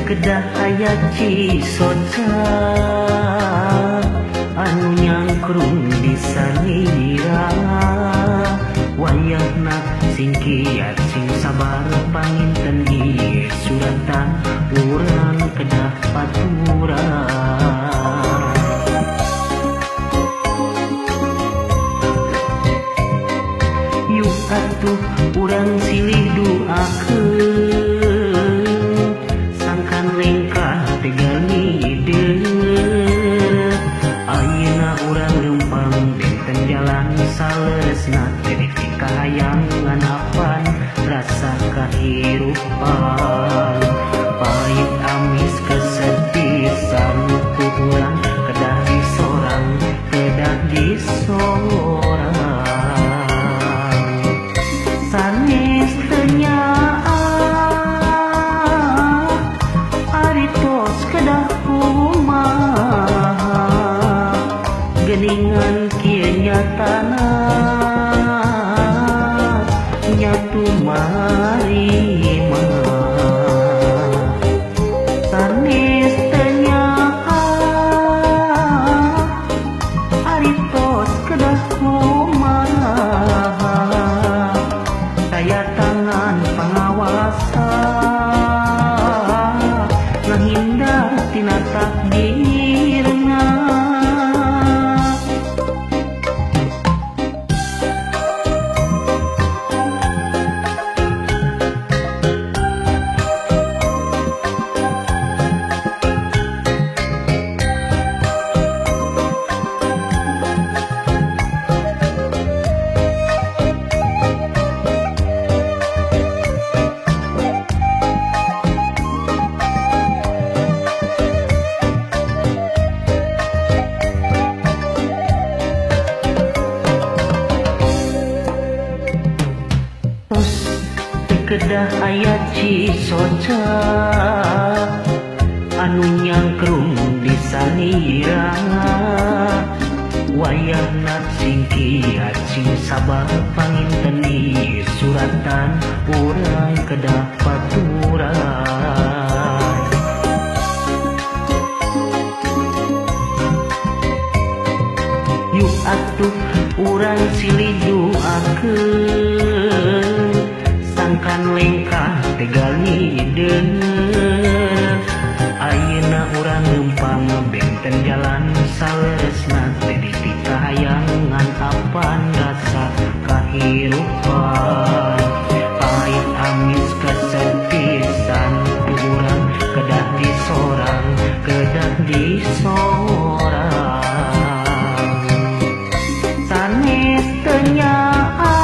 Kedah aya cisoca anu nyangkrung di salira wayahna sing kiat sing sabar panginten ieu suratan urang kedah paturan. Yuk atuh urang silih duakeun sangkan lengkah tegal ngideut ayeuna urang leumpang benten jalan saleresna teh kahayangan apan rasa kahirupan pahit amis kesedihan ku urang kedah disorang kedah disorang sanes teu nyaah ari tos kedah kumaha geuningan kieu nyatana nyatu marima sanes teu nyaah ari tos kedah kumaha daya tangan pangawasa ngahindar tina takdirna. Kedah aya cisoca anu nyangkrung di salira wayahna sing kiat sing sabar panginten ieu suratan urang kedah paturan. Yuk atuh urang silih duakeun sangkan lengkah tegal ngideut ayeuna urang leumpang benten jalan saleresna teh dikahayangan apan rasa kahirupan pahit amis kesedihan urang kedah disorang kedah disorang sanes teu nyaah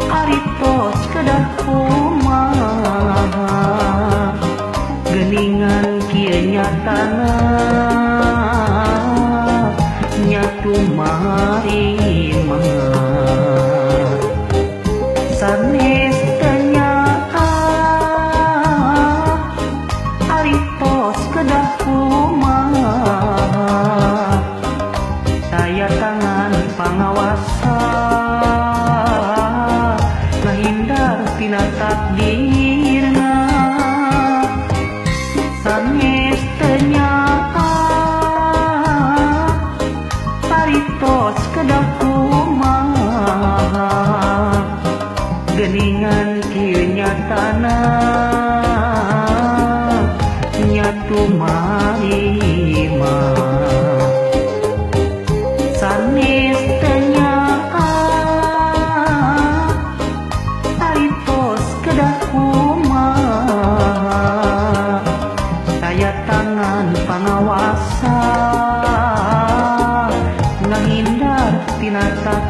ari tos kedah kumaha geuningan kieu nyatana nyatu marima sanes teu nyaah ari tos kedah kumaha daya tangan pangawasa ngahindar tina takdirna sanes teu nyaah ari tos kedah kumaha geuningan kieu nyatana nyatu marima sanes teu nyaah ari tos kedah kumaha daya tangan pangawasa ngahindar tina takdirna.